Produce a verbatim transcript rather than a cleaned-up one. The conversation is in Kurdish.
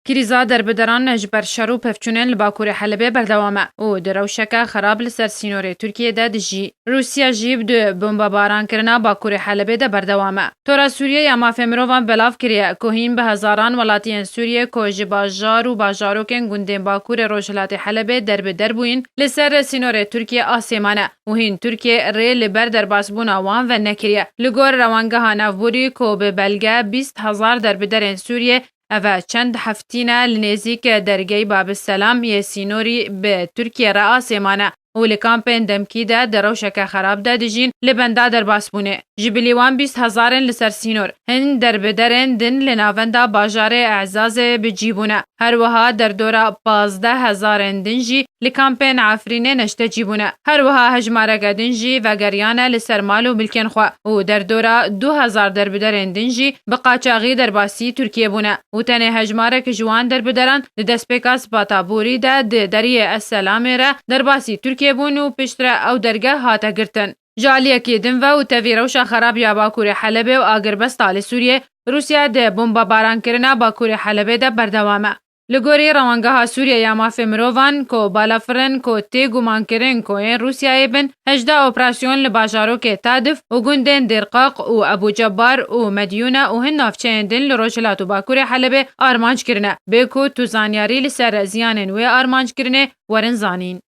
Krîza derbideran ji ber şer û pevçûnên li Bakurê Helebê berdewam e û di rewşeke xerab li ser sînorê Tirkiyê de dijî. Rûsya jî bi bombebaran kirina Bakurê Helebê de berdewam e. Tora Sûriye ya Mafê Mirovan belav kiriye ku hîn bi hezaran welatiyên Sûriyê ku ji bajar û bajarokên gundên Bakurê Rojhilatê Helebê derbider bûyîn, li ser sînorê Tirkiyê asê mane û hîn Tirkiye rê li ber derbasbûna wan venekiriye. Li gor Rewangeha Navborî ku bi belge bîst hezar derbiderên Sûriyê, ev e çend heftî ne li nêzîk dergehê Bab Selam yê sînorî bi Tirkiye re asê mane û li kampên demkî de di rewşeke xerab de dijîn, li benda derbasbûnê. Ji bilî wan bîst hezarên li ser sînor. Hin derbiderên din li navenda bajarê Ezazê bi cî bûne. Her wiha derdora pazdeh hezarên din jî li kampên Efrînê neştecî bûne. Her wiha hejmareke din jî vegeriyane li ser mal û milkên xwe û derdora du hezar derbiderên din jî bi qaçaxî derbasî Tirkiyê bûne û tenê hejmarek ji wan derbideran di destpêka spata borî de di deriyê Esselamê re derbasî Tirkiyê bûn û piştre ew dergeh hate girtin. Ji aliyekî din ve û tevî rewşa xerab ya Bakurê Helebê û agirbesta li Sûriyê, Rûsya di bombebaran kirina Bakurê Helebê de berdewam e. Li gorî Rewangeha Sûriye ya Mafê Mirovan, ku balafir in ku tê gumankirin ku yên Rûsyayê bin, hejdeh operasyon li bajarokê Tadif û gundên Dêrqaq û Ebû Cebbar û Medyûne û hin navçeyên din li rojhilat û bakurê Helebê armanc kirine. Bê ku tu zanyarî li ser ziyanên wê armanckirinê werin zanîn.